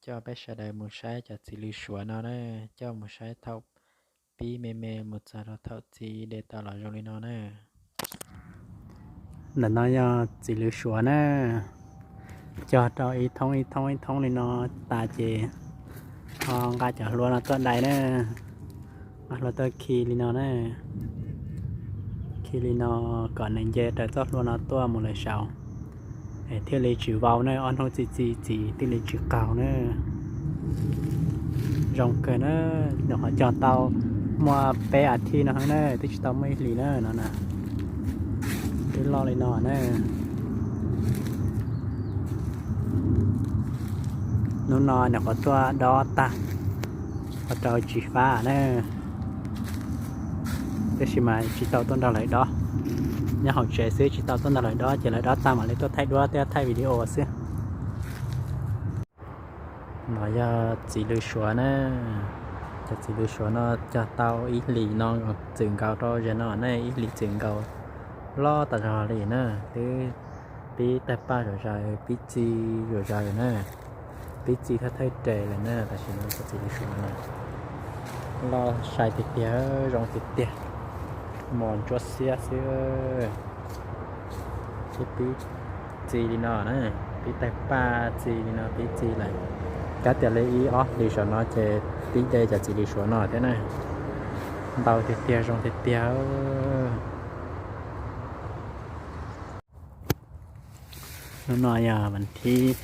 coj peb sawv daws mus saib cov txiv lws suav no na, coj mus saib thaum pib me me mus txog rau thaum txi de tau los zoo li no na. Ntawm no yog txiv lws suav na, cog rau ib thoob ib thoob ib thoob li no tas ces ho nqa cov hlua no tuaj dai na, nqa hlua tuaj khi li no na, khi li no kom nws nce raws txoj hlua no tuaj mus lawm saud, es thiaj li tsis vau na, ob hnub txi txi txiv thiaj li tsis qaug na. Zoo kawg na, nyuam qhuav cog tau muaj peb as thiv no na, twb tsis tau muaj ib hlis na no na, twb loj li no na. Hnub no nyuam qhuav tuaj dob tag, ua rau tsis fab na, tab sis mas tsis tau tuaj nrog lawv dob, nyob hauv tsev xwb tsis tau tuaj nrog lawv dob ces lawv dob tag mam li tuaj thaij duab thiab thaij video xwb. No yog txiv lws suav na, cov txiv lws suav no cog tau ib hlis no txwm nkaus rau zaum no ne, ib hlis txwm nkaus loj tas zog li na, twb pib tawg paj zom zaws, pib txi zom zaws na, pib txi thawj thawj res lawm na, tam sim no cov txiv lws suav no loj sai tiag tiag, zoo tiag tiag, mos ntsuab xiab xwb. Pib txi li no na, pib tawg paj txi li no, pib txi lawm. Kav tias li ib ob hlis saum no ces pib de cov txiv lws suav no thiab na. Ntau tiag tiag, zoo tiag tiag. Hnub no yog vas thib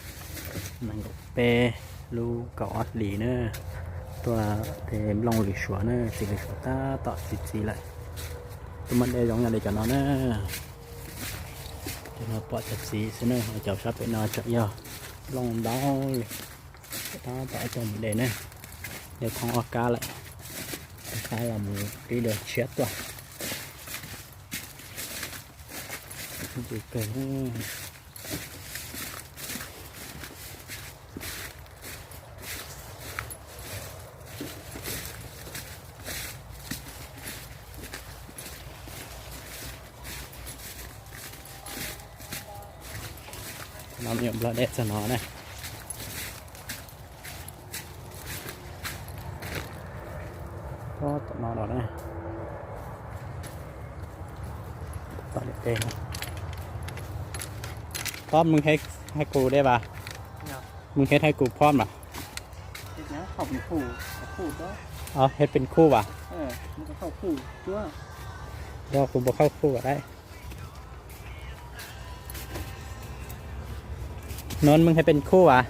nees nkaum peb lub kaum ob hlis na, tuaj de nplooj lws suav na, txiv lws suav tab tom txi txiv lawm. Twb muaj dej zoo yam li cov no na. Cov no pom cov txiv xwb na, cov sab pem no tseem yog nplooj ntau li, tab tom coj mus de na. De thoob ob kab lawm, ob kab los mus pib de tshiab tuaj. No me nyuam nplog dej txog no na. Tom no los na. Tom dej. Phom mws hej hais kuv dej vas. Mws hej hais kuv phom mas. Hej pes kuj vas. Yog kuv npau khauj kuj vas dab. Nub mws hej pes kuj vas.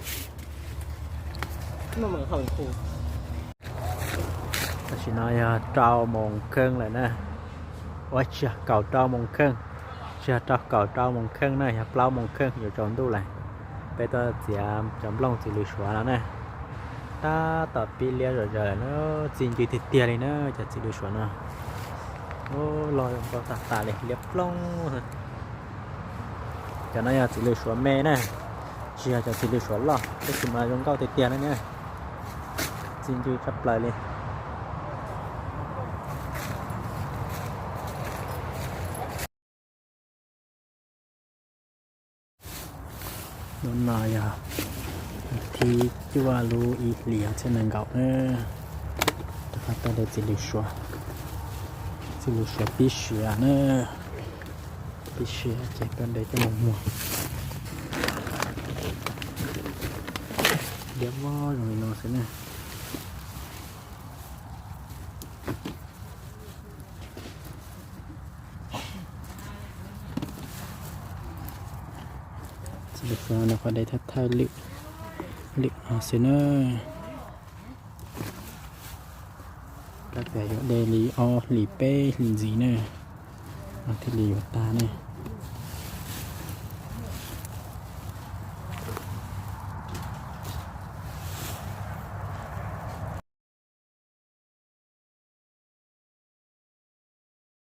Tam sim no yog rau moos kheej lawm na. Ua tsis yog kaum rau moos kheej, tsis yog rau kaum rau moos kheej na, yog plaub moos kheej yuav tsaus ntuj lawm. Peb tuaj txiav cov nplooj txiv lws suav no na. Tab tom pib liab zom zaws lawm na, txi ncw tiag tiag li na cov txiv lws suav no. Loj zoo nkauj tag tas li, liab ploog. Cov no yog txiv lws suav me na, tsis yog cov txiv lws suav loj, tab sis mas zoo nkauj tiag tiag na. Txi ncw tshaj plaws li. Hnub no yog thib cuaj lub ib hlis ob txhiab nees nkaum na. Rov qab tuaj de txiv lws suav, txiv lws suav pib siav na, pib siav ces tuaj de coj mus muag. Liab vog zoo li no xwb na. Txiv lws suav no qhov de thawj thawj lwm, lwm no xwb na. Tab tias yuav de li ob hlis peb hlis ntxiv na, no thiaj li yuav tag ne.